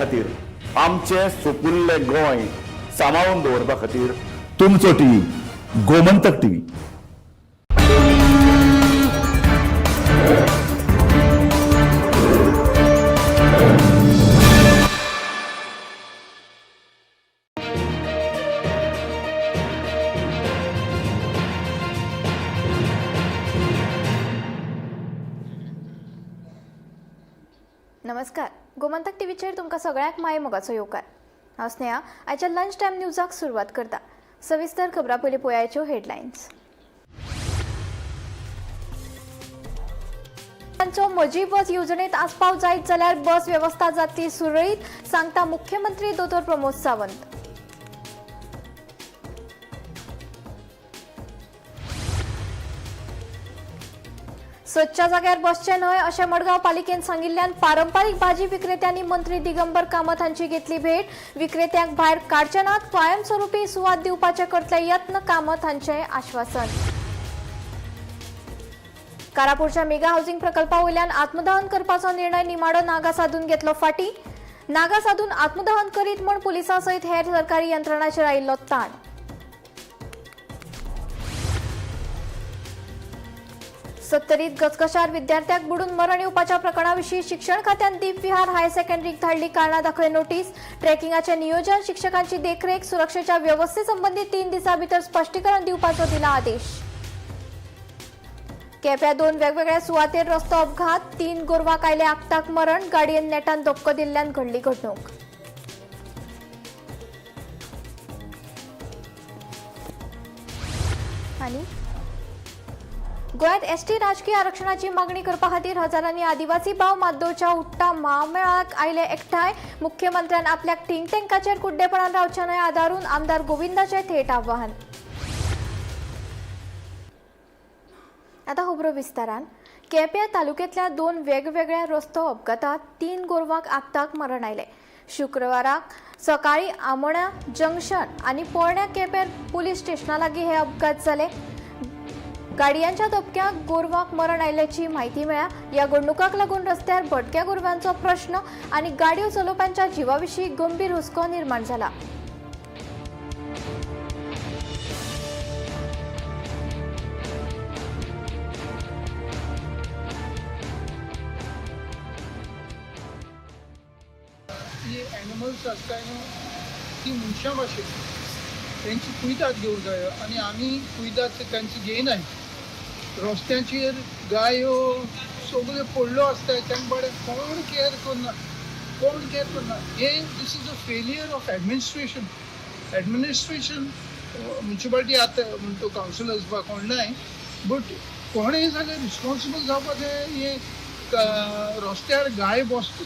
खातीर, आमचें सुपुल्लें गोंय सांबाळून दवरपा खातीर तुमचो टीव्ही, गोमंतक टीव्ही. नमस्कार, गोमंतक टीव्हीचेर तुमकां सगळ्यांक माये मोगाचो येवकार. हांव स्नेहा, आयच्या लंच टायम न्यूजाक सुरवात करता. सविस्तर खबरां पयलीं पळयाच्यो हेडलायन्स. तांचो म्हजी बस येवजणेत आस्पाव जायत जाल्यार बस वेवस्था जातली सुरळीत, सांगता मुख्यमंत्री दोतोर प्रमोद सावंत. सदच्या जाग्यार बसचें न्हय अशें मडगांव पालिकेन सांगिल्ल्यान पारंपारीक भाजी विक्रेत्यांनी मंत्री दिगंबर कामत हांची घेतली भेट. विक्रेत्यांक भायर काडचे नात, कायमस्वरूपी सुवात दिवपाचे करतले यत्न, कामत हांचें आश्वासन. कारापूरच्या मेगा हाऊसिंग प्रकल्पा वयल्यान आत्मदहन करपाचो निर्णय निमाडो नागा साधून घेतलो फाटी. नागा साधून आत्मदहन करीत म्हूण पुलिसां सयत हेर सरकारी यंत्रणाचेर आयिल्लो ताण. सत्तरीत गचकशार विद्यार्थ्याक बुडून मरण येवपाच्या प्रकरणाविशीं शिक्षण खात्यान दीप विहार हायर सेकंडरीक धाडली कारणां दाखय नोटीस. ट्रेकिंगाचें नियोजन, शिक्षकांची देखरेख, सुरक्षेच्या वेवस्थे संबंदी 3 दिसां भितर स्पश्टीकरण दिवपाचो दिला आदेश. केप्या 2 वेगवेगळ्या सुवातेर रस्तो अपघात, 3 गोरवांक आयले आक्ताक मरण, गाडयेन नेटान धपको दिल्ल्यान घडली घडणूक. आनी गोंयांत एसटी राजकीय आरक्षणाची मागणी करपा खातीर हजारांनी आदिवासी भाव माद्दोच्या उट्टा म्हामेळाक आयले एकठांय. मुख्यमंत्र्यान आपल्याक थिंक टँकाचेर कुड्डेपणान रावचें न्हय आदारून आमदार गोविंदाचें थेट आव्हान. आतां खबरो विस्तारान. केप्यां तालुक्यांतल्या 2 वेगवेगळ्या रस्तो अपघातात 3 गोरवांक आक्ताक मरण आयलें. शुक्रवाराक सकाळीं आमोण्या जंक्शन आनी पोरण्या केपें पुलीस स्टेशना लागीं हे अपघात जाले. गाडयांच्या धपक्याक गोरवांक मरण आयिल्ल्याची म्हायती मेळ्ळ्या. ह्या घडणुकाक लागून रस्त्यार भटक्या गोरवांचो प्रश्न आनी गाडयो चलोवप्यांच्या जिवा विशीं गंभीर हुस्को निर्माण जाला. ही एनिमल्स आसताय न्हू ती मनशां भाशेन, तेंची कुयदाद घेवंक जाय आनी आमी कुयदाद तेंची घेयनाय. रस्त्यांचेर गायो सगल्यो पडल्यो आसताय, तांकां बरें कोण केअर करना, कोण केअर करना. हें this is a failure of administration. Administration municipality आतां म्हणटा कावन्सिलर्स वा कोण नाय, बट कोणें जाल्यार रिस्पोन्सिबल जावपाचें. हें रस्त्यार गाय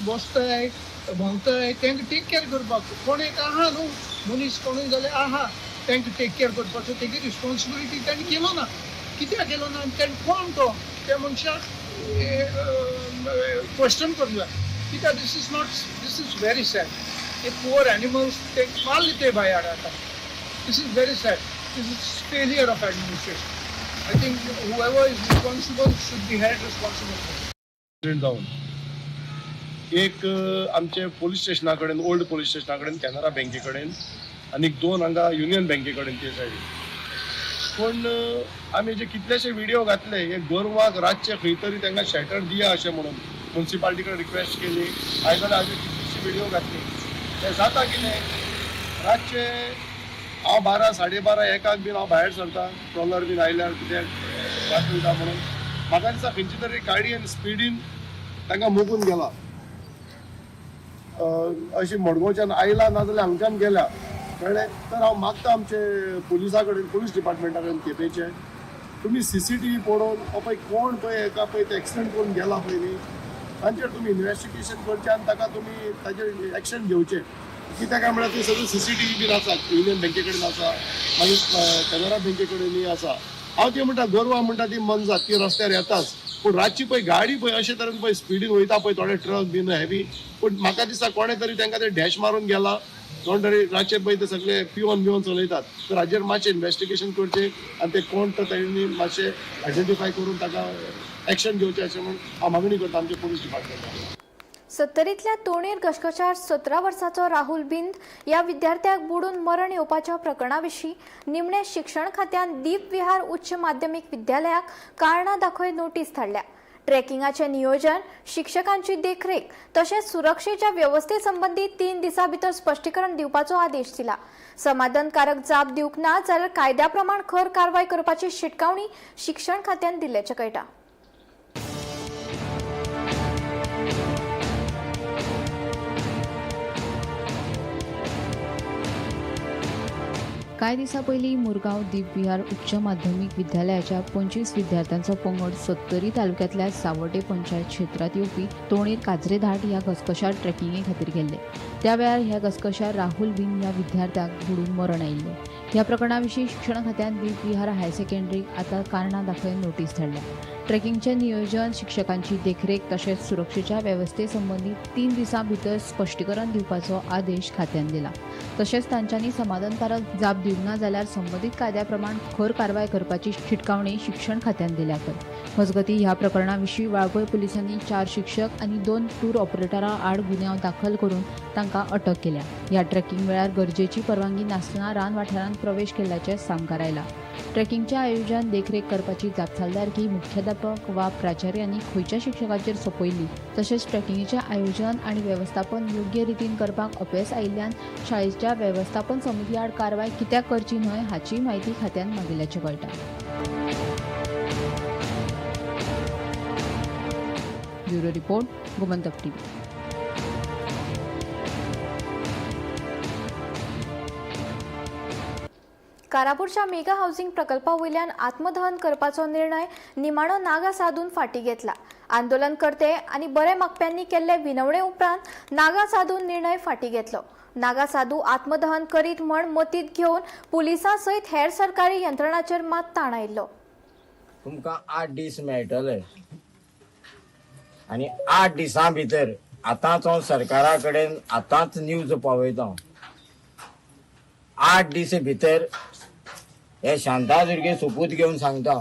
बसताय भोंवताय, तांकां टेक केअर करपाक कोण एक आहा न्हू मनीस, कोणूय जाल्यार आहा, तांकां टेक केअर करपाचो तेगी रिस्पोन्सिबिलिटी ताणें केलो ना. कित्याक केलो ना आनी ताणें कोण तो त्या मनशाक क्वेश्चन करूंक जाय. कित्याक this is not, this is very sad. ते पुअर एनिमल्स ते मारले ते भायर आतां. This is very sad. This is failure of administration. I think whoever is responsible should be held responsible. जावन एक आमचे पोलीस स्टेशना कडेन, ओल्ड पोलीस स्टेशना कडेन, कॅनरा बँके कडेन, आनी 2 हांगा युनियन बँके कडेन ते सायडीन. पूण आमी जे कितलेशे व्हिडिओ घातले हे गोरवांक रातचे खंय तरी तांकां शेटर दिया अशें म्हणून मुन्सिपाल्टी कडेन रिक्वेस्ट केली. हांवें जाल्यार हाजे कितलीशी व्हिडिओ घातली. ते जाता कितें, रातचे हांव 12 12:30 एकाक बीन हांव भायर सरता, ट्रॉलर बीन आयल्यार कितें वाट वयता म्हणून. म्हाका दिसता खंयची तरी गाडयेन स्पिडीन तांकां मोगून गेला, अशी मडगांवच्यान आयला ना जाल्यार हांगच्यान गेल्या, कळ्ळें. तर हांव मागता आमचे पुलिसा कडेन, पुलीस डिपार्टमेंटा कडेन केपेंचे, तुमी CCTV पळोवन हो पळय कोण पळय एका पळय ते एक्सिडंट करून गेला पळय न्ही, तांचेर तुमी इन्वेस्टिगेशन करचें आनी ताका तुमी ताचेर एक्शन घेवचें. कित्याक काय म्हळ्यार ते सगळे CCTV बीन आसा, युनियन बँके कडेन आसा, मागीर कॅनरा बँके कडेनूय आसा. हांव ती म्हणटा गोरवां म्हणटा ती मनजात, ती रस्त्यार येताच, पूण रातची पळय गाडी पळय अशे तरेन पळय स्पिडीन वयता पळय, थोडे ट्रक बीन हेवी, पूण म्हाका दिसता कोणें तरी तांकां ते डॅश मारून गेला, कोण तरी रातचे पळय ते सगळे पिवन बिवन चलयतात. तर हाजेर मातशें इन्वेस्टिगेशन करचें आनी ते कोण तर तेणी मातशें आयडेंटिफाय करून ताका एक्शन घेवचें अशें म्हूण हांव मागणी करता आमच्या पुलीस डिपार्टमेंटाक. सत्तरींतल्या तोणेर घसघश्यार 17 वर्साचो राहुल बिंद ह्या विद्यार्थ्याक बुडून मरण येवपाच्या प्रकरणा विशीं निमणे शिक्षण खात्यान दीप विहार उच्च माध्यमीक विद्यालयाक कारणां दाखय नोटीस धाडल्या. ट्रेकिंगाचें नियोजन, शिक्षकांची देखरेख तशेंच सुरक्षेच्या वेवस्थे संबंदी 3 दिसां भितर स्पश्टीकरण दिवपाचो आदेश दिला. समाधानकारक जाप दिवंक ना जाल्यार कायद्या प्रमाण खर कारवाय करपाची शिटकावणी शिक्षण खात्यान दिल्ल्याचें कळटा. कांय दिसां पयलीं मुरगांव दीप विहार उच्च माध्यमीक विद्यालयाच्या 25 विद्यार्थ्यांचो पंगड सत्तरी तालुक्यांतल्या सावड्डे पंचायत क्षेत्रांत येवपी तोणेर काजरेधाट ह्या घसघश्यार ट्रेकिंगे खातीर गेल्ले. त्या वेळार ह्या घसघश्यार राहुल बिंद ह्या विद्यार्थ्याक बुडून मरण आयिल्लें. ह्या प्रकरणा विशीं शिक्षण खात्यान दीप विहार हायर सेकंडरीक आतां कारणां दाखय नोटीस धाडल्या. ट्रेकिंगचें नियोजन, शिक्षकांची देखरेख तशेंच सुरक्षेच्या वेवस्थे संबंदी 3 दिसां भितर स्पश्टीकरण दिवपाचो आदेश खात्यान दिला. तशेंच तांच्यांनी समाधानकारक जाप दिवंक ना जाल्यार संबंदीत कायद्या प्रमाण खर कारवाय करपाची शिटकावणी शिक्षण खात्यान दिल्या. मजगतीं ह्या प्रकरणा विशीं वाळपय पुलिसांनी 4 शिक्षक आनी 2 टूर ऑपरेटरां आड गुन्यांव दाखल करून तांकां अटक केल्या. ह्या ट्रेकिंग वेळार गरजेची परवानगी नासतना रान वाठारांत प्रवेश केल्ल्याचें सामकार आयलां. ट्रेकिंगचें आयोजन, देखरेख करपाची जापसालदारकी मुख्याध्यापक वा प्राचार्यांनी खंयच्या शिक्षकाचेर सोंपयल्ली, तशेंच ट्रेकिंगेचें आयोजन आनी वेवस्थापन योग्य रितीन करपाक अपेस आयिल्ल्यान शाळेच्या वेवस्थापन समिती आड कारवाय कित्याक करची न्हय हाची म्हायती खात्यान मागिल्ल्याचें कळटा. Bureau report, Gomantak TV. कारापूरच्या mega housing प्रकल्पा वयल्यान आत्मदहन करपाचो निर्णय निमाणो नागा साधून फाटीं घेतला. आंदोलनकर्ते आनी बरे मागप्यांनी केल्ले विनवणे उपरांत नागा साधून निर्णय फाटीं घेतलो. नागा साधू आत्मदहन करीत म्हण मतींत घेवन पुलिसां सयत हेर सरकारी यंत्रणाचेर मात ताण आयिल्लो. तुमकां 8 दीस मेळटले आनी 8 दिसां भितर आतांच हांव सरकारा कडेन आतांच न्यूज पावयता. 8 दीस भितर हे शांतादुर्गे सोपूत घेवन सांगता,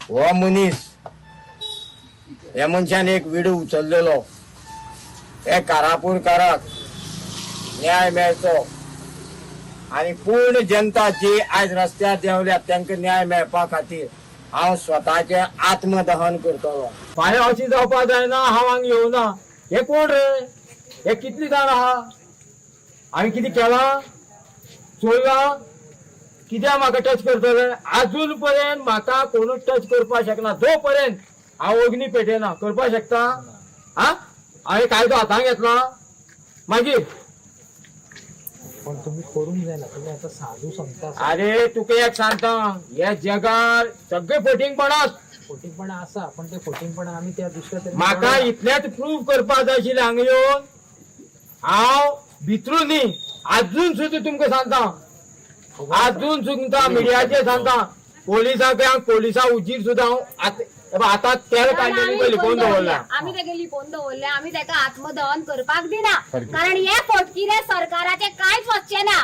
हो मनीस, ह्या मनशान एक विडो उचललेलो, हे कारापूरकाराक न्याय मेळचो आनी पूर्ण जनता जी आयज रस्त्यार देंवल्या तांकां न्याय मेळपा खातीर हांव स्वताचें आत्मदहन करतलो. फाल्यां अशी जावपाक जायना, हांव हांगा येवना. हे कोण रे? हे कितली जाण आहा? हांवें कितें केलां? चोरलां? कित्याक म्हाका टच करतले? आजून पर्यंत म्हाका कोणूच टच करपाक शकना. जो पर्यंत हांव अग्नी पेटयना करपाक शकता. हा, हांवें कायदो हातांत घेतला. मागीर पण तुम्ही करूंक जायना, तुम्ही आता साधू सांगता. अरे तुका एक सांगता, हे जगार सगळे फटींगपणाच फोटिंगपणा आसा, पण ते फोटिंगपणा आमी त्या दुसऱ्या तरेन म्हाका इतलेंच प्रूव करपाक जाय आशिल्लें हांगा येवन. हांव भितरून न्ही, आजून सुद्दां तुमकां सांगता, आजून सुद्दां मिडियाचेर सांगता, पोलिसांक पोलिसां उजीर सुद्दां हांव आतां तेल काडलें लिपोवन दवरलां. आमी तेका लिपोवन दवरलें. आमी तेका आत्मदहन करपाक दिना, कारण हे फोटकिरे सरकाराचे कांयच वचचें ना.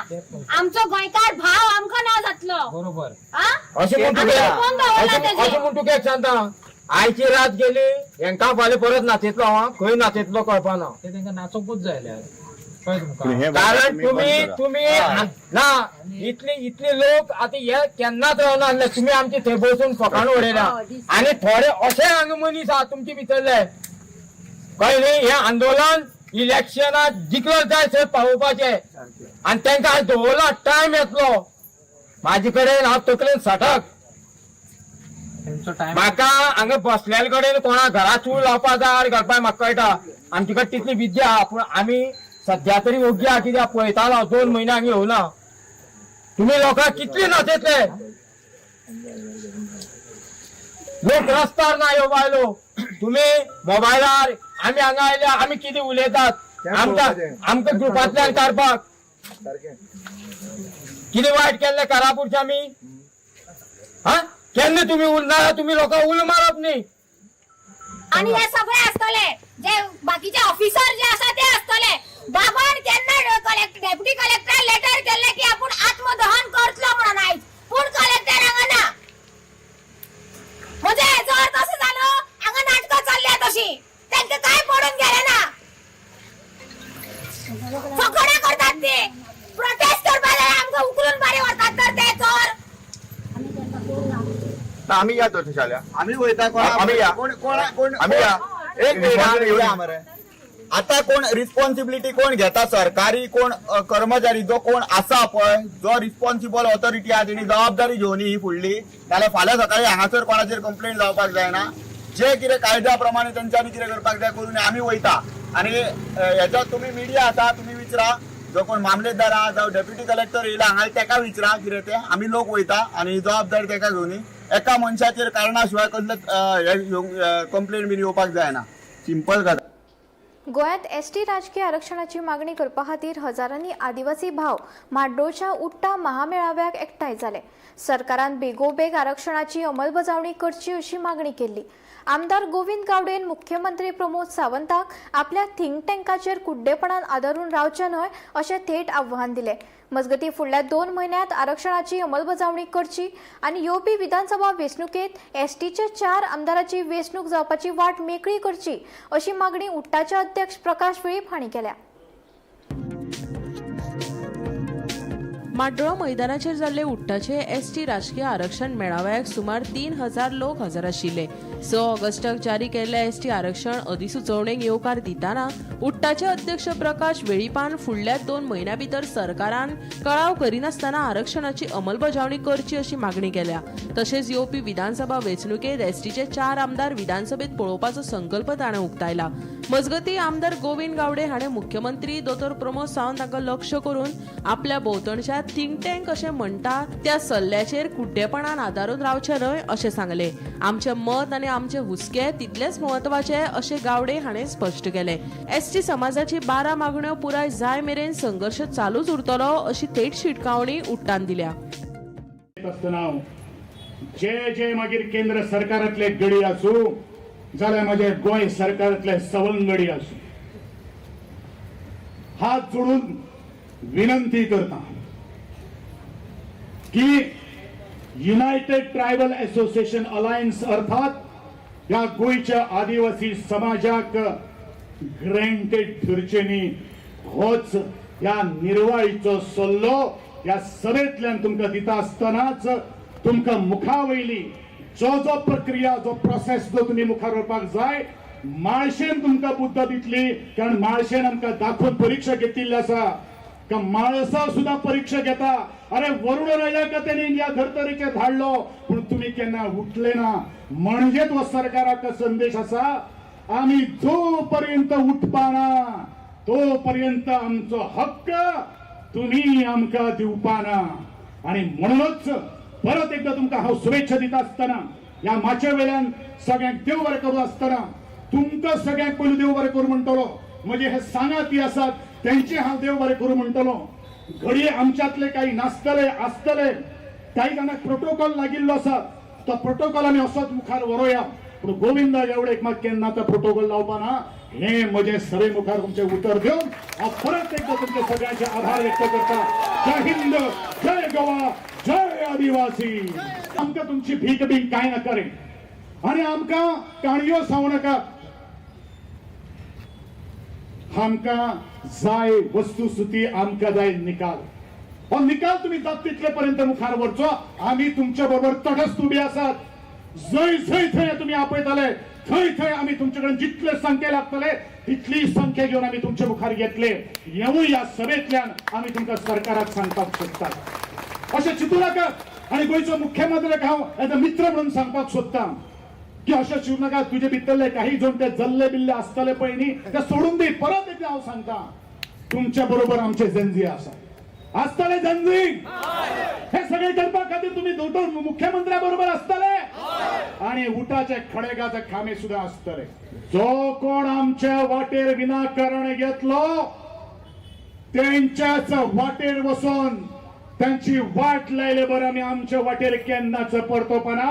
आमचो गोंयकार भाव आमकां ना जातलो. बरोबर. अशें म्हूण तुका अशें म्हूण तुका एक सांगता, आयची रात गेली, हेंकां फाल्यां परत नाचयतलो हांव. खंय नाचयतलो कळपाना. ते तेंका नाचोवंकूच जाय जाल्यार कळ्ळें तुमकां. कारण तुम्ही तुम्ही ना इतली इतली लोक आतां हे केन्नाच रावना आसले. तुमी आमचे थंय बसून फकाण उडयला आनी थोडे अशे हांगा मनीस आहा तुमचे भितरले, कळ्ळें न्ही? हें आंदोलन इलेक्शनाक जिखलो जाय थंय पावोवपाचें आनी तांकां आयज दवरला. टायम येतलो म्हाजे कडेन, हांव तकलेन सटक. म्हाका हांगा बसलेले कडेन कोणा घरा चूल लावपा जाय घालपाक म्हाका कळटा. आमचे कडेन तितली विद्या आहा, पूण आमी सद्या तरी योग्य आहा. कित्याक पळयतालो हांव 2 म्हयने हांगा येवना. तुमी लोकांक कितले नाचयतले? लोक रस्त्यार ना यो बायलो, तुमी मोबायलार आमी हांगा आयल्या, आमी कितें उलयतात आमकां आमकां ग्रुपांतल्यान काडपाक कितें वायट केल्लें कारापूरचें आमी? हा, केन्ना तुमी उरना, तुमी लोकांक उलो मारप न्ही. आनी हे सगळे आसतले जे बाकीचे ऑफिसर जे आसा ते आसतले. बाबान केन्ना कलेक्टर डेप्युटी कलेक्टर लेटर केल्ले की आपूण आत्मदहन करतलो म्हणून आयज, पूण कलेक्टर हांगा ना. म्हणजे हेजो अर्थ असो जालो हांगा नाटकां चल्ल्या तशी, तांकां कांय पडून गेलें ना. फकाणां करतात ते. प्रोटेस्ट करपा जाल्यार आमकां उखलून बारी व्हरतात तर ते चोर. आमी या तर थंयसरल्या. आमी वयता. आमी या. कोण कोण कोण? आमी या. एक मिनिट, आमी या मरे. आता कोण रिस्पॉन्सिबिलिटी कोण घेता? सरकारी कोण कर्मचारी जो कोण आसा पळय, जो रिस्पॉन्सिबल ऑथॉरिटी आहा, तेणी जबाबदारी घेवन ही फुडली. नाल्यार फाल्यां सकाळी हांगासर कोणाचेर कंप्लेंट जावपाक जायना. जे कितें कायद्या प्रमाणे तेंच्यांनी कितें करपाक जाय करून आमी वयता. आनी हेजो तुमी मिडिया आसा, तुमी विचरा, जो कोण मामलेदार आहा जावं डेप्युटी कलेक्टर येयला हांगा, तेका विचरा कितें तें. आमी लोक वयता आनी जबाबदारी तेका घेवन. एका मनशाचेर कारणा शिवाय कसले कंप्लेंट बीन येवपाक जायना. सिंपल गजाल. गोंयांत एसटी राजकीय आरक्षणाची मागणी करपा खातीर हजारांनी आदिवासी भाव म्हाड्डोळच्या उट्टा महामेळाव्याक एकठांय जाले. सरकारान बेगोबेग आरक्षणाची अंमलबजावणी करची अशी मागणी केल्ली. आमदार गोविंद गावडेन मुख्यमंत्री प्रमोद सावंताक आपल्या थिंक टँकाचेर कुड्डेपणान आदारून रावचें न्हय अशें थेट आव्हान दिलें. मजगतीं, फुडल्या 2 म्हयन्यांत आरक्षणाची अंमलबजावणी करची आनी येवपी विधानसभा वेंचणुकेंत एसटीचे 4 आमदाराची वेंचणूक जावपाची वाट मेकळी करची अशी मागणी उट्टाचे अध्यक्ष प्रकाश वेळीप हांणी केल्या. माड्डोळा मैदानाचेर जाल्ले उट्टाचे एसटी राजकीय आरक्षण मेळाव्याक सुमार 3000 लोक हजर आशिल्ले. 6 ऑगस्टाक जारी केल्ल्या एसटी आरक्षण अधिसुचोवणेक येवकार दितना उट्टाचे अध्यक्ष प्रकाश वेळीपान फुडल्या 2 म्हयन्यां भितर सरकारान कळाव करिनासतना आरक्षणाची अंमलबजावणी करची अशी मागणी केल्या. तशेंच येवपी विधानसभा वेंचणुकेंत एसटीचे 4 आमदार विधानसभेत पळोवपाचो संकल्प ताणें उक्तायला. मजगतीं, आमदार गोविंद गावडे हाणें मुख्यमंत्री दोतोर प्रमोद सावंत हांकां लक्ष करून आपल्या भोंवतणच्या थिंक टँक अशें म्हणटा त्या सल्ल्याचेर कुड्डेपणान आदारून रावचें न्हय अशें सांगलें. आमचें मत आनी आमचे हुस्के तितलेच म्हत्वाचे अशें गावडे हाणें स्पश्ट केलें. एसटी समाजाची 12 मागण्यो पुराय जाय मेरेन संघर्श चालूच उरतलो अशी थेट शिटकावणी उट्टान दिल्या. आसतना जे जे मागीर केंद्र सरकारांतले गडी आसूं जाल्यार म्हजे गोंय सरकारांतले सवंगडी आसूं, हात जोडून विनंती करता की युनायटेड ट्रायबल असोसिएशन अलायन्स अर्थात ह्या गोंयच्या आदिवासी समाजाक ग्रँटेड धरचे न्ही, होच ह्या निर्वाळीचो सल्लो ह्या सभेंतल्यान तुमकां दिता आसतनाच तुमकां मुखा वयली जो जो प्रक्रिया, जो प्रोसेस जो तुमी मुखार व्हरपाक जाय, माळशेन तुमकां बुद्द दितली. कारण माळशेन आमकां दाखोवन परीक्षा घेतिल्ली आसा का माळसा सुद्धा परीक्षा घेता. अरे, वरुण राजाक त्यांनी ह्या धर्तरेचेर धाडलो, पूण तुमी केन्ना उठले ना. म्हणजे तो सरकाराक संदेश आसा, आमी जोपर्यंत उठपाना तोपर्यंत आमचो हक्क तुम्ही आमकां दिवपाना. आणि म्हणूनच परत एकदा तुमकां हांव शुभेच्छा दिता आसतना, ह्या माचे वेल्यान सगळ्यांक देव बरें करूं आसतना, तुमकां सगळ्यांक पयलू देव बरें करूं म्हणटलो. म्हणजे हे सांगाती आसात तेंचे हांव देव बरें करूं म्हणटलो. घडये आमच्यातले काही नासतले, आसतले, काही जाणांक प्रोटोकॉल लागिल्लो आसा, तो प्रोटोकॉल आमी असोच मुखार व्हरोया. पूण गोविंद गावडेक मात केन्ना तो प्रोटोकॉल लावपा ना, हे म्हजें सभे मुखार तुमचें उतर घेवन हांव परत एकदा तुमचे सगळ्यांचे आभार व्यक्त करता. जय हिंद, जय गोवा, जय आदिवासी. आमकां तुमची भीक बीक कांय नाका रे आनी आमकां काणयो सांगू नाकात. आमकां जाय वस्तुस्थिती, आमकां जाय निकाल. हो निकाल तुम्ही जात तितले पर्यंत मुखार व्हरचो. आमी तुमच्या बरोबर तटस्थ उबी आसात. जंय जंय थंय तुमी आपयताले थंय थंय आमी तुमचे कडेन जितले संख्या लागतले तितली संख्या घेवन आमी तुमच्या मुखार येतले. येवूय ह्या सभेंतल्यान आमी तुमकां सरकाराक सांगपाक सोदतात, अशें चिंतू नाकात. आनी गोंयचो मुख्यमंत्र्याक हांव एज अ मित्र म्हणून सांगपाक सोदता की अशें चिंतू नाका. तुजे भितरले काही जण ते जल्ले बिल्ले आसतले पळय न्ही, ते सोडून दी. परत एकदा हांव सांगता, तुमच्या बरोबर आमचे जंजी आसा. आसतले जंजी? हे सगळे करपा खातीर तुम्ही दोतोर मुख्यमंत्र्या बरोबर आसतले आणि उटाचे खडेगाचे खांबे सुद्धा आसतले. जो कोण आमच्या वाटेर विनाकारण येतलो त्यांच्याच वाटेर वचून त्यांची वाट लायले बरं आमी आमच्या वाटेर केन्नाच परतोपना.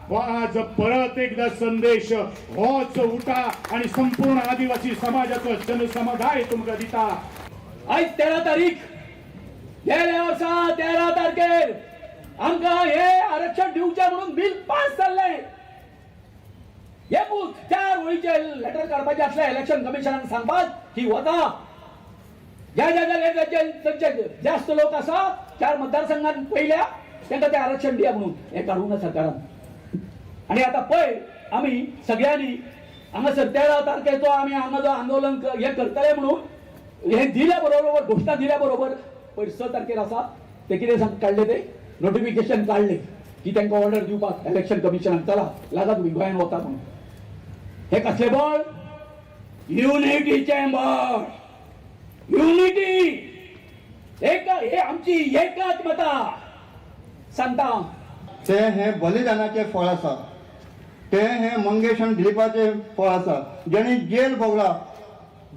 हो आज परत एकदा संदेश होच उटा आणि संपूर्ण आदिवासी समाजाचो जनसमुदाय तुमकां दिता. आयज 13 तारीख. गेल्या वर्सा 13 तारखेर आमकां हे आरक्षण दिवचें म्हणून बील पास जाल्लें. एकूच 4 वळीचे लेटर काडपाचें आसलें इलेक्शन कमिशनाक सांगपाक की वता. ज्या ज्या जाग्यार तांचे जास्त लोक आसा, चार मतदारसंघात पयल्या तांकां तें आरक्षण दिया म्हणून हें काडूंक ना सरकारान. आनी आतां पळय, आमी सगळ्यांनी हांगासर 13 तारखेचो आमी हांगा जो आंदोलन हें करतले म्हणून हें दिल्या बरोबर, घोशणा दिल्या बरोबर पयर 6 तारखेर आसा ते कितें सांग काडले, ते नोटिफिकेशन काडले की तांकां ऑर्डर दिवपाक इलेक्शन कमिशनाक, चला लागा तुमी गोंयान वता म्हणून. हे कसले बळ? युनिटीचें बळ, युनिटी एक हे आमची एकात्मता सांगता. ते हे बलिदानाचे फळ आसा. ते हे मंगेश आनी दिलीपाचे फळ आसा, जेणे जेल भोगला,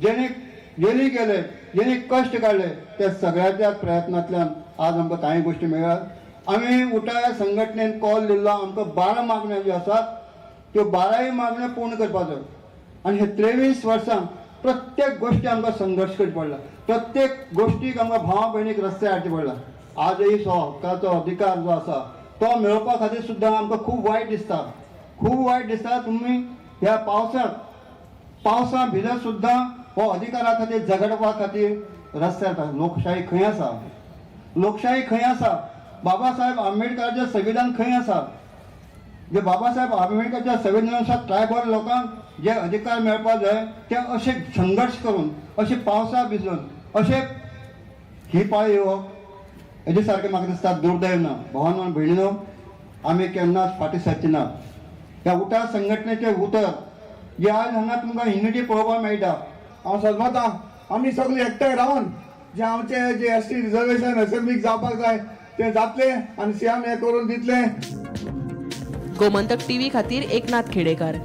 जेणे जेली गेले, जेणे कश्ट काडले, त्या सगळ्याच्या प्रयत्नांतल्यान आज आमकां कांय गोश्टी मेळ्ळ्यात. आमी उटा संघटनेन कॉल दिल्लो, आमकां 12 मागण्यो ज्यो आसात त्यो बाराय मागण्यो पूर्ण करपाच्यो. आनी हे 23 वर्सां प्रत्येक गोश्टी आमकां संघर्श करचो पडला, प्रत्येक गोश्टीक आमकां भावा भयणीक रस्त्यार हाडचें पडला. आजही सो हक्काचो अधिकार जो आसा तो मेळोवपा खातीर सुद्दां आमकां खूब वायट दिसता, खूब वायट दिसता. तुमी ह्या पावसांत, पावसा भितर सुद्दां हो अधिकारा खातीर झगडपा खातीर रस्त्यार येता. लोकशाही खंय आसा? लोकशाही खंय आसा? बाबासाहेब आंबेडकराचें संविधान खंय आसा? जे बाबासाहेब आंबेडकरच्या संविधानानुसार ट्रायबल लोकांक जे अधिकार मेळपाक जाय, ते अशे संघर्श करून, अशे पावसा भिजून, अशे ही पाळी येवप हेजे सारकें म्हाका दिसता दुर्दैव ना. भावानो आनी भयणीनो, आमी केन्नाच फाटीं सरची ना. ह्या उटा संघटनेचें उतर जे आज हांगा तुमकां युनिटी पळोवपाक मेळटा. हांव सजमता, आमी सगळे एकठांय रावन जे आमचे जे एसटी रिजर्वेशन असेंब्लीक जावपाक जाय ते जातले आनी सीएम हे करून दितले. गोमंतक टीव्ही खातीर एकनाथ खेडेकर.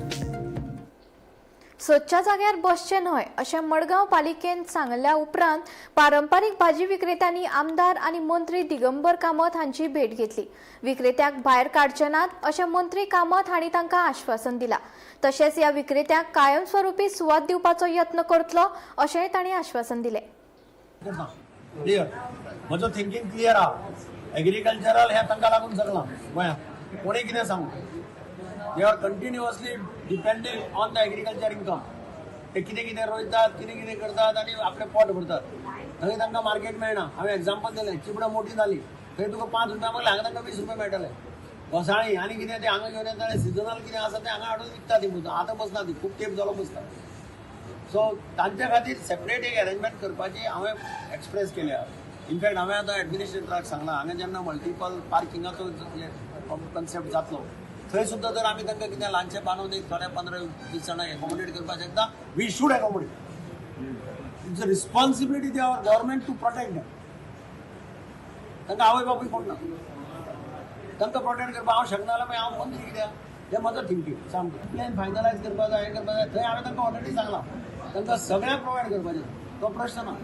सदच्या जाग्यार बसचें न्हय अशें मडगांव पालिकेन सांगल्या उपरांत पारंपारीक भाजी विक्रेत्यांनी आमदार आनी मंत्री दिगंबर कामत हांची भेट घेतली. विक्रेत्याक भायर काडचे नात अशें मंत्री कामत हांणी तांकां आश्वासन दिलां. तशेंच ह्या विक्रेत्यांक कायमस्वरूपी सुवात दिवपाचो यत्न करतलो अशेंय तांणी आश्वासन दिलें. क्लियर, म्हजो थिंकींग क्लियर आहा. एग्रीकल्चरल हें तांकां लागून जगलां गोंयांत. कोणी कितें सांगू, they are continuously depending on the agriculture income. ते कितें कितें रोयतात, कितें कितें करतात आनी आपलें पोट भरतात. थंय तांकां मार्केट मेळना. हांवें एग्जाम्पल दिलें, चिबडां मोटी जाली, थंय तुका 5 रुपया मागले, हांगा तांकां 20 रुपया मेळटले. घोसाळीं आनी कितें तें हांगा घेवन येता, सिजनल कितें आसा तें हांगा हाडून विकता. ती आतां बसना, ती खूब तेंप जालो बसता. सो तांच्या खातीर सेपरेट एक अरेंजमेंट करपाची हांवें एक्सप्रेस केल्या. इनफॅक्ट हांवें आतां एडमिनिस्ट्रेटराक सांगलां, हांगा जेन्ना मल्टिपल पार्किंगाचो कन्सेप्ट जातलो, थंय सुद्दां जर आमी तांकां कितें ल्हानशें बांदून एक थोड्या 15-20 जाणांक एकोमोडेट करपाक शकता, we should accommodate. It's a responsibility the our government to protect them. तांकां आवय बापूय कोण ना. तांकां प्रोटेक्ट करपाक हांव शकना जाल्यार मागीर हांव मंत्री कित्याक? हें म्हजो थिंकींग सामकें. प्लॅन फायनलायज करपाक जाय, हें करपाक जाय. थंय हांवें तांकां ऑलरेडी सांगलां, तांकां सगळ्यांक प्रोवायड करपाचें, तो प्रश्न ना.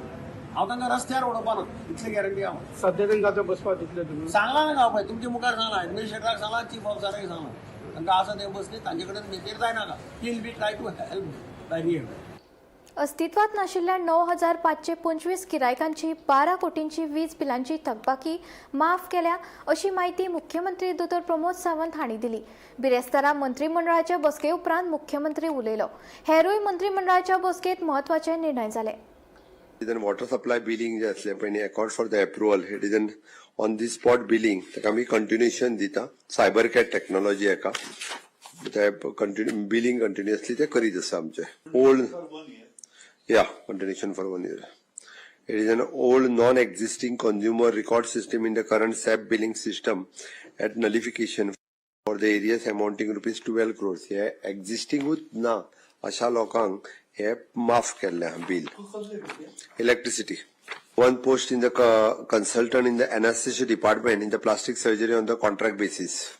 हांव तांकां रस्त्यार उडोवपा ना, इतली गॅरंटी हांव. सध्या तांकां आतां बसपाक दितले तुमी? सांगलां न्ही हांव पळय, तुमच्या मुखार सांगलां, एडमिनिस्ट्रेटराक सांगलां, चीफ ऑफिसराक सांगलां, तांकां आसा ते बसली, तांचे कडेन मेतेर जायनाका, will be try to help by rehab. अस्तित्वात नाशिल्ल्या 9525 गिरायकांची 12 कोटींची वीज बिलांची थकबाकी माफ केल्या अशी म्हायती मुख्यमंत्री दोतोर प्रमोद सावंत हांणी दिली. बिरेस्तारा मंत्रिमंडळाचे बसके उपरांत मुख्यमंत्री उलयलो. हेरूय मंत्रिमंडळाच्या बसकेत म्हत्वाचे निर्णय जाले. Then water supply billing जे असले पळय, accord for the approval, it is an on the spot billing. ताका आमी कंटिन्युएशन दिता. सायबर कॅट टेक्नॉलॉजी हेका ते कंटिन्यू बिलिंग कंटिन्युअसली ते करीत आसा. आमचे old, yeah, continuation for one year. It is an old non-existing consumer record system in the current SAP billing system at nullification for the arrears amounting ₹12 crores. हे existing ना अशा लोकांक हे माफ केल्ले bill. Electricity, one post in the consultant in the anesthesia department in the plastic surgery on the contract basis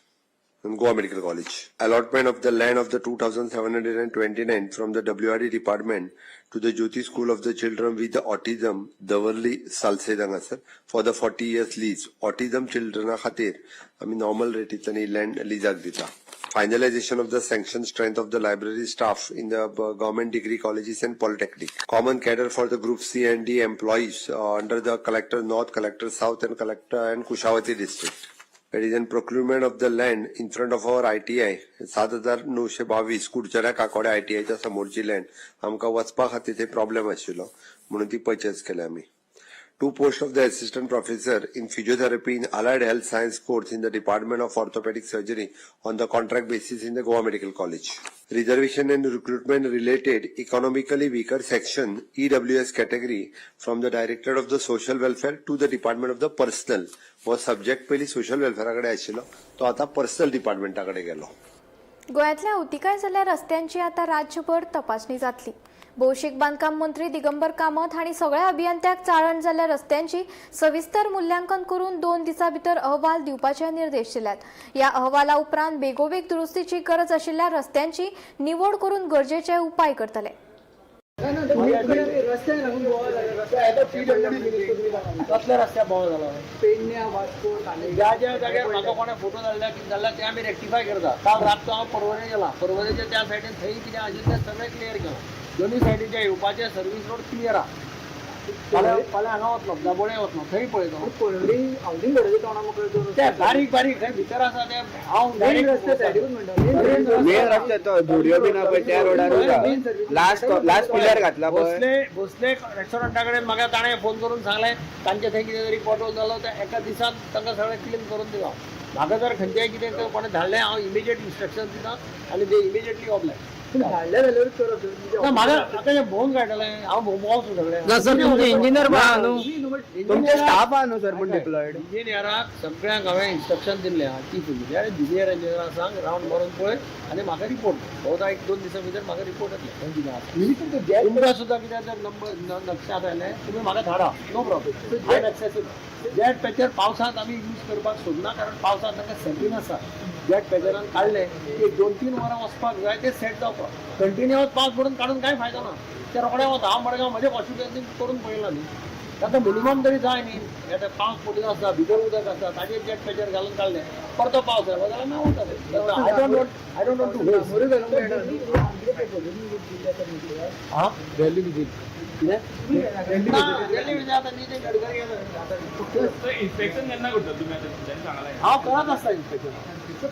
in Goa Medical College. Allotment of the land of the 2729 from the WRD department to the Jyoti School of the Children with the Autism, Davarli, Salcete हांगासर for the 40 years lease. Autism children खातीर आमी normal रेटींतल्यान land लिजाक दिता. Finalization of the sanction strength of the library staff in the government degree colleges and polytechnic. Common cadre for the group C and D employees under the Collector North, Collector South and Collector and Kushavati district. It is in procurement of the land in front of our ITI, 7922 कुडचड्या काकोडे आयटीआयच्या समोरची land आमकां वचपा खातीर ते problem आशिल्लो म्हणून ती purchase केल्या आमी. Two post of the assistant professor in physiotherapy in allied health science course in the department of orthopaedic surgery on the contract basis in the Goa medical college. Reservation and recruitment related economically weaker section EWS category from the director of the social welfare to the department of the personnel. हो subject पयलीं social वेलफेरा कडेन आशिल्लो, तो आतां personal डिपार्टमेंटा कडेन गेलो. गोंयांतल्या अवतिकाय जाल्ल्या रस्त्यांची आतां राज्यभर तपासणी जातली. भौशीक बांदकाम मंत्री दिगंबर कामत हांणी सगळ्या अभियंत्याक चाळण जाल्ल्या रस्त्यांची सविस्तर मूल्यांकन करून 2 दिसां भितर अहवाल दिवपाचे निर्देश दिल्यात. ह्या अहवाला उपरांत बेगोबेग दुरुस्तीची गरज आशिल्ल्या रस्त्यांची निवड करून गरजेचे उपाय करतले. कसल्या रस्त्यार बोवाळ जाला? पेडण्या, वास्को, ज्या ज्या जाग्यार म्हाका कोणें फोटो धाडल्या कितें धाडल्या तें आमी रेक्टिफाय करता. काल रातचो हांव पर्वरे गेला, पर्वरेच्या त्या सायडीन थंय कितें आशिल्लें तें सगळें क्लियर केलां. दोनूय सायडीच्या येवपाचे सर्वीस रोड क्लियर आहा. फाल्यां फाल्यां हांगा वतलो, दाबोळे वतलो, थंय पळयतलो. पर्वरी हावजींग बोर्डाच्या तोंडा मुखार ते बारीक बारीक थंय भितर आसा ते हांव मेन रस्त्या सायडीकूच म्हणटा. मेन रस्ते तो धुडयो बी ना पळय त्या रोडार लास्ट लास्ट पिलर घातला पळय. भोसले भोसले रेस्टॉरंटा कडेन म्हाका ताणें फोन करून सांगलें तांचे थंय कितें तरी पॉटहोल जालो, ते एका दिसान तांकां सगळें क्लीन करून दिला. म्हाका जर खंयचेंय कितें कोणें धाडलें हांव इमिजिएट इन्स्ट्रक्शन दिता आनी ते इमिजिएटली ऑबलाय. पूण धाडले जाल्यारूच करप. ना म्हाका म्हाका हें भोंवन काडटलें हांव भोंवसो सगळें. ना सर, तुमचे इंजिनियर आहा न्हू, तुमचे स्टाफ आहा न्हू सर पूण डिप्लॉयड इंजिनियराक सगळ्यांक हांवें इन्स्ट्रक्शन दिल्लें आहा. चीफ इंजिनियर ज्युनियर इंजिनियराक सांग रावंड मारून पळय आनी म्हाका रिपोर्ट बहुधा 1-2 दिसां भितर म्हाका रिपोर्ट येतले. खंय कितें आसा तुमकां सुद्दां कितें जर नंबर नक्षात आयले तुमी म्हाका धाडा, no problem, I am accessible. Jet patcher पावसांत आमी यूज करपाक सोदना, कारण पावसांत तांकां सेटींग आसा. जेट पॅचरान काडलें की 2-3 वरां वचपाक जाय ते सेट जावपाक. कंटिन्युअस पावस पडून काडून कांय फायदो ना, ते रोखडे वता. हांव मडगांव म्हजे कॉन्स्टिट्युएन्सीन करून पळयलां न्ही, ताका मिनिमम तरी जाय न्ही. आतां पावस पडून आसता, भितर उदक आसता, ताजेर जेट पॅचर घालून काडलें परतो पावस आयलो जाल्यार ना वता ते. I don't want to waste. हां रॅली विजीट कितें ना रॅली विजीट आतां नितीन गडकरी इन्स्पेक्शन केन्ना करता तुमी? आतां तुमच्यांनी सांगलां. हांव करत आसता इन्स्पेक्शन.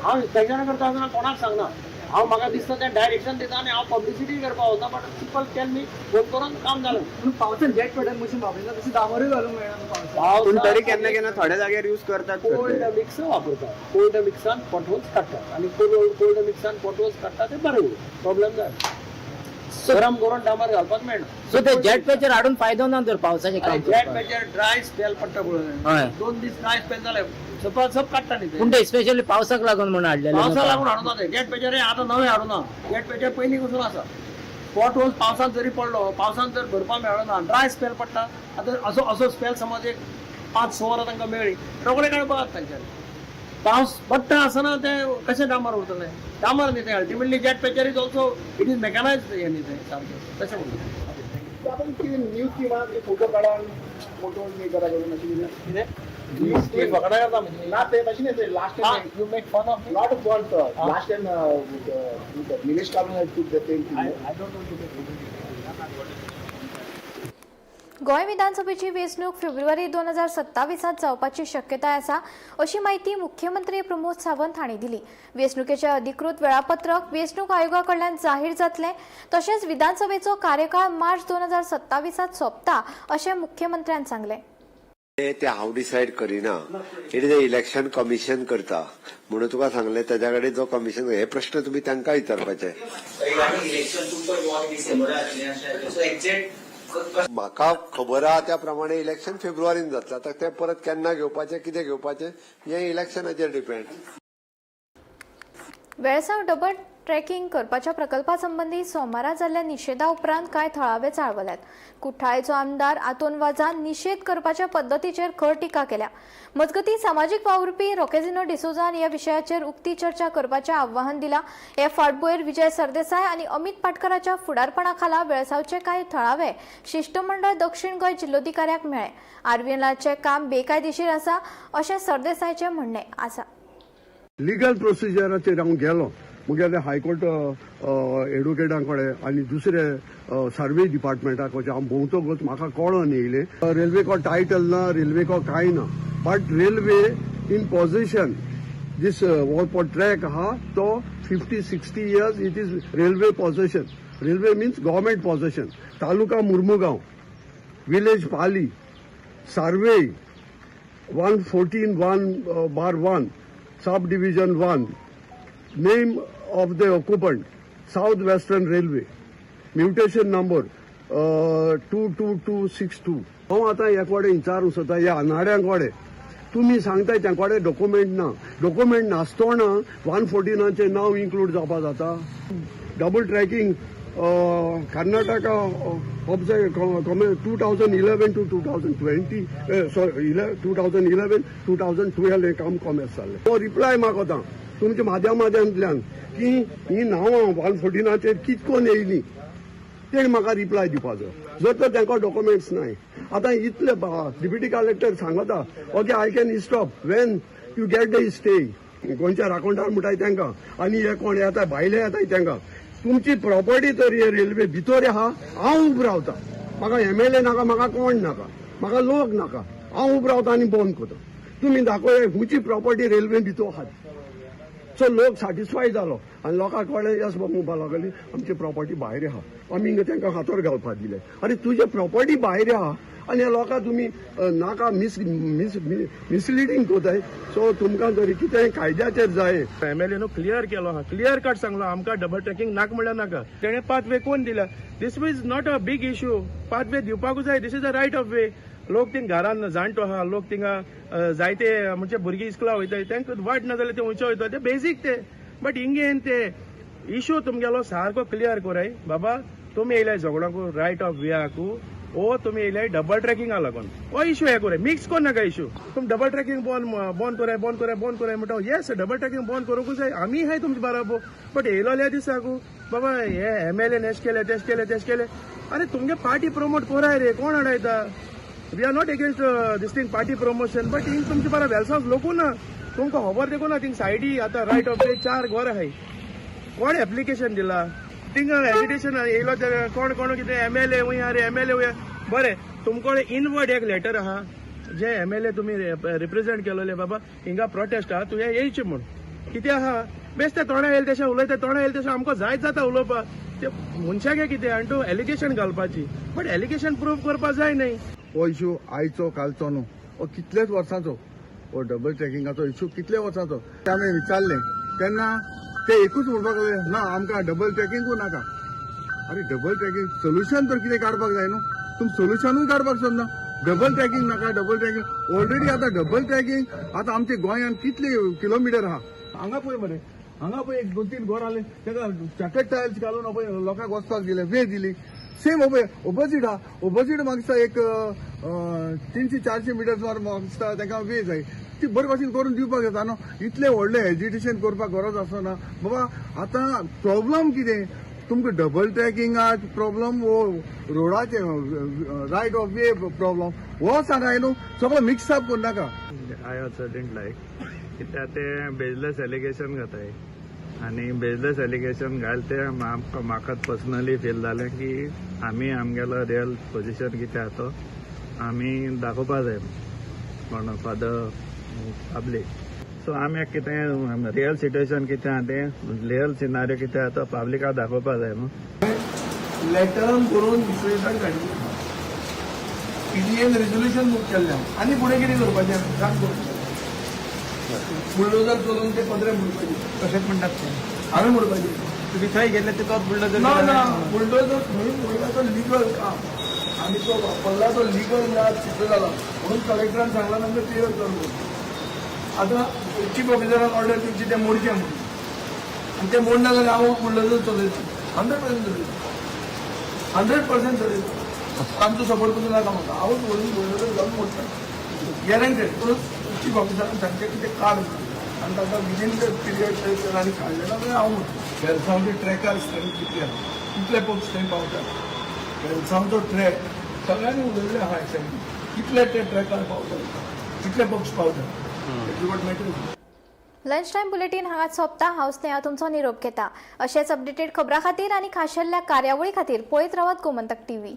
हांव इन्स्पेक्शन करता आसतना कोणाक सांगना. हांव म्हाका दिसता तें डायरेक्शन दिता आनी हांव पब्लिसिटी करपाक वतना, but people tell me phone करून काम जालें. पूण पावसान जेट पडटा मशीन वापरिना, तशें डांबरूय घालूंक मेळना पावसान. पूण तरी केन्ना केन्ना थोड्या जाग्यार यूज करतात सर कोल्ड ते. मिक्स वापरतात. कोल्ड मिक्सान पॉटहोल्स काडटात आनी कोल्ड मिक्सान पॉटहोल्स काडटा ते बरें उरता, प्रॉब्लेम जायना. गरम करून डांबर घालपाक मेळना. सो ते जेट पॅचर हाडून फायदो ना तर पावसाचें काम जेट करपाक. पॅचर ड्राय स्पेल पडटा पळय, हय. 2 दीस ड्राय स्पेल जाले सब काडटा न्ही ते. पूण ते स्पेशली पावसाक लागून म्हणून हाडलेले. पावसा लागून हाडूना ते जेट पॅचर, आतां नवें हाडूना. जेट पॅचर पयलीं पसून आसा. पॉट होल्स पावसांत जरी पडलो, पावसांत जर भरपाक मेळना, ड्राय स्पेल पडटा. आतां असो असो स्पेल समज एक 5-6 वरां तांकां मेळ्ळी, रोखडे काडपाक जाता तांच्यांनी. पावस पडटा आसतना ते कशें डांबर उरतलें? डांबर न्ही तें, ultimately jet patcher is also it is mechanise हें न्ही तें सारकें तशें म्हणटा. आपण कितें न्यूज टिमान फोटो काडून फोटो हे करा करून अशें कितें कितें न्यूज फकणां करता म्हणजे ना ते तशें न्ही, ते last time you make fun of not fun sir. Last time Nilesh Kali had put the same thing. I don't want to take. Goa विधानसभेची वेंचणूक फेब्रुवारी 2027 जावपाची शक्यताय आसा अशी म्हायती मुख्यमंत्री प्रमोद सावंत हांणी दिली. वेंचणुकेचें अधिकृत वेळापत्रक वेंचणूक आयोगा कडल्यान जाहीर जातलें. तशेंच विधानसभेचो कार्यकाळ मार्च 2027 सोंपता अशें मुख्यमंत्र्यान सांगलें. ते हांव डिसायड करिना, it is a election commission करता. म्हणून तुका सांगलें ताच्या कडेन जो कमिशन, हे प्रश्न तुमी तांकां विचारपाचे. इलेक्शन तुमकां डिसेंबरात जातलें, सो एक्झॅक्ट म्हाका खबर आहा त्या प्रमाणे इलेक्शन फेब्रुवारीन जातलें. आतां तें परत केन्ना घेवपाचें, कितें घेवपाचें हें इलेक्शनाचेर डिपेंड. वेळसांव डबल ट्रॅकिंग करपाच्या प्रकल्पा संबंदी सोमारा जाल्ल्या निशेधा उपरांत कांय थळावे चाळवल्यात. कुठ्ठाळेचो आमदार आतोन वाजान निशेध करपाच्या पद्दतीचेर खर टिका केल्या. मजगतीं सामाजीक वावुरपी रोकेजिनो डिसोजान ह्या विशयाचेर उक्ती चर्चा करपाचें आव्हान दिलां. हे फाटभुंयेर विजय सरदेसाय आनी अमित पाटकराच्या फुडारपणा खाला वेळसांवचे कांय थळावे शिश्टमंडळ दक्षिण गोंय जिल्लोधिकाऱ्याक मेळ्ळें. आरवीएनएलाचें काम बेकायदेशीर आसा अशें सरदेसायचें म्हणणें आसा. लिगल प्रोसिजराचेर हांव गेलो, मुगेले हायकोर्ट एडवोकेटां कडेन आनी दुसरे सर्वे डिपार्टमेंटा कडेन हांव भोंवतकूच म्हाका कळोन येयलें रेल्वेको टायटल ना, रेल्वेको कांय ना, but railway in possession this हो ट्रॅक आहा तो 50-60 years it is railway possession. Railway means government possession. Taluka Mormugao, village Pali. Sarvai 114 1/1, sub division 1, name of the occupant South Western Railway, mutation number 22262. हांव आतां हे कडेन विचारूंक सोदता ह्या अनाड्यां कडेन, तुमी सांगताय त्या कडेन डॉक्युमेंट ना. डॉक्युमेंट नासतना 114नाचें नांव इन्क्लूड जावपा जाता? Double tracking Karnataka 2011 to 2020, sorry, 2011 2012 हें काम कॉमेस जाल्लें. हो रिप्लाय मागता तुमच्या माध्यमांतल्यान की ही नांवां 114नाचेर कितकोन येयली, तेणी म्हाका रिप्लाय दिवपाचो. जर तर तांकां डॉक्युमेंट्स नाय, आतां इतले डिप्युटी कलेक्टर सांगता, "Okay, I can stop when you get the stay." गोंयच्या राखणदार म्हणटाय तांकां आनी हे कोण येता, भायले येताय तांकां, तुमची प्रॉपर्टी तर हे रेल्वे भितर आहा. हांव उबो रावता, म्हाका एमएलए नाका, म्हाका कोण नाका, म्हाका लोक नाका, हांव उबो रावता आनी बंद करता. तुमी दाखय खंयची प्रॉपर्टी रेल्वे भितर आहा. सो लोक सॅटिस्फाय जालो आनी लोकांक कळ्ळें, येस बाबा, म्हणपाक लागली आमची प्रॉपर्टी भायर आहा, आमी हिंगा तांकां हातोर घालपाक दिले. आरे, तुजे प्रॉपर्टी भायर आहा आनी ह्या लोकांक तुमी नाका मिस मिस मिसलिडींग करताय. सो तुमकां जरी कितें कायद्याचेर जाय. एमएलए नो क्लियर केलो आहा, क्लियर कट सांगलो, आमकां डबल ट्रॅकिंग नाका म्हणल्यार नाका. तेणें पाथवे कोण दिल्या? This is not a big issue. Pathway दिवपाकूच जाय. This is a right of way. लोक थिंग घरान जाणटो आहा, लोक थिंगा जायते म्हणजे भुरगीं इस्कुला वयताय, तांकां वाट ना जाल्यार ते खंयचे वयता ते बेजीक ते. बट हिंगेन ते इशू तुमगेलो सारको क्लियर कराय बाबा. तुमी येयले झगडोंकू रायट ऑफ वेआकू ओ तुमी येयले डबल ट्रॅकिंगा लागून, हो इशू हे कराय, मिक्स कर नाका इशू. तुमी डबल ट्रॅकिंग बंद बंद कराय, बंद कराय, बंद कराय म्हणटा. येस, डबल ट्रॅकिंग बंद करूंकूच जाय, आमी हाय तुमचे बराबर. बट येयलोल्या दिसाकू बाबा हे एमएलए एश केले, तेश केले, तेश केले. अरे, तुमगे पार्टी प्रमोट कराय रे, कोण अडयता? We are not against this thing, party promotion, but हिंग तुमचे बरा वेलसांव लोकू ना, तुमकां खबर देखून ना. थिंग सायडी आतां रायट ऑफ वे चार घर आहाय. कोण एप्लिकेशन दिला थिंगा? एजिटेशन येयलो ते कोण कोण कितें एमएलए वय, अरे एमएलए वय. बरें, तुमकडे इनवर्ड एक लेटर आहा जे एमएलए तुमी रिप्रेझेंट केलोले, बाबा हिंगा प्रोटेस्ट आहा, तुवें येयचें म्हूण. कितें आहा, बेश्टे तोंडा येयले तशें उलयता, तोंडा येयले तशें आमकां जायत जाता उलोवपाक. ते मनशाक कितें आनी तूं एलिगेशन घालपाची, बट एलिगेशन प्रूव करपा जाय न्ही. हो इशू आयचो कालचो न्हू, हो कितलेच वर्सांचो. हो डबल ट्रॅकिंगाचो इशू कितले वर्सांचो. ते आमी विचारलें तेन्ना ते एकूच म्हणपाक लागले, ना, आमकां डबल ट्रॅकिंगूय नाका. अरे, डबल ट्रॅकिंग सोल्युशन तर कितें काडपाक जाय न्हू. तुमी सोल्युशनूय काडपाक सोदना. डबल ट्रॅकिंग नाका, डबल ट्रॅकिंग ऑलरेडी आतां डबल ट्रॅकिंग आतां आमच्या गोंयांत कितले किलोमिटर आहा. हांगा पळय मरे, हांगा पळय एक दोन तीन घर आले, ताका चॅकेट टायल्स घालून पळय लोकांक वचपाक दिले, वे दिली. सेम पळय ओपोजीट आहा, ओपोजीट म्हाका दिसता एक 300-400 मिटर सुमार म्हाका दिसता ताका वे जाय. ती बरे भाशेन करून दिवपाक जाता न्हू. इतलें व्हडलें एजिटेशन करपाक गरज आसना बाबा. आतां प्रॉब्लम कितें तुमकां? डबल ट्रॅकिंगाक प्रॉब्लम वो रोडाचे रायट ऑफ वे प्रॉब्लम हो सांगाय न्हू. सगळो मिक्स अप करनाका. I also didn't like, कित्याक ते बेजलेस एलिगेशन घाताय आनी बेजलेस एलिगेशन घाल ते म्हाका पर्सनली फील जालें की आमी आमगेलो रियल पोजिशन कितें आहा तो आमी दाखोवपा जाय म्हणून फॉर the public. सो आमी कितें रियल सिट्युएशन कितें आहा तें, रियल सिनारियो कितें आहा तो पब्लिकाक दाखोवपा जाय न्हू. लेटरान बरोवन विश्वेशाक धाडली, पीडीएन रेजोल्युशन मूव केल्लें. आनी फुडें कितें करपाचें सांग? बुलडोजर चलोवन ते पत्रे मोडपाचे? तशेंच म्हणटात ते. हांवें मोडपाचे? तुमी थंय गेल्ले ते तोच बुलडोजर? ना ना, बुलडोजर थंय मोडला तो लिगल काम आमी तो वापरला, तो लिगल ना सिद्ध जाला म्हणून कलेक्टरान सांगला तांकां क्लियर कर म्हणून. आतां चीफ ऑफिसरान ऑर्डर दिवची ते मोडचे म्हणून आनी ते मोडना जाल्यार हांव बुलडोजर चलयता, 100% चलयता, 100% चलयता. आमचो सपोर्ट करूं नाका म्हाका, हांवूच व्हरून बुलडोजर घालून मोडटा, गॅरंटेड. पूण चीफ ऑफिसरान सांगचें की ते काड म्हणून आनी ताका विदीन the period आनी काडलें ना जाल्यार हांव मोडटा. वेलसांवचे ट्रॅकार स्ट्रेंथ कितली आहा, कितले पक्ष थंय पावतात? वेलसांवचो ट्रॅक सगळ्यांनी उलयल्ले आहा एक्सायटी, कितले ते ट्रॅकार पावतात, कितले पक्ष पावतात, what matters. Lunch time bulletin हांगाच सोंपता. हांव स्नेहा तुमचो निरोप घेता. अशेच अपडेटेड खबरां खातीर आनी खाशेल्ल्या कार्यावळी खातीर पळयत रावात गोमंतक टीव्ही.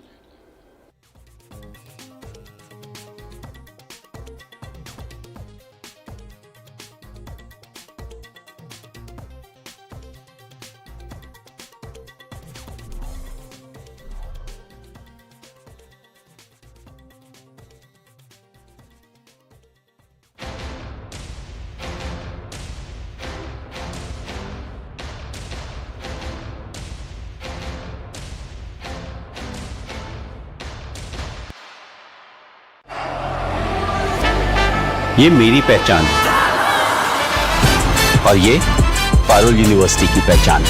ये मेरी पहचान और ये पारुल यूनिवर्सिटी की पहचान।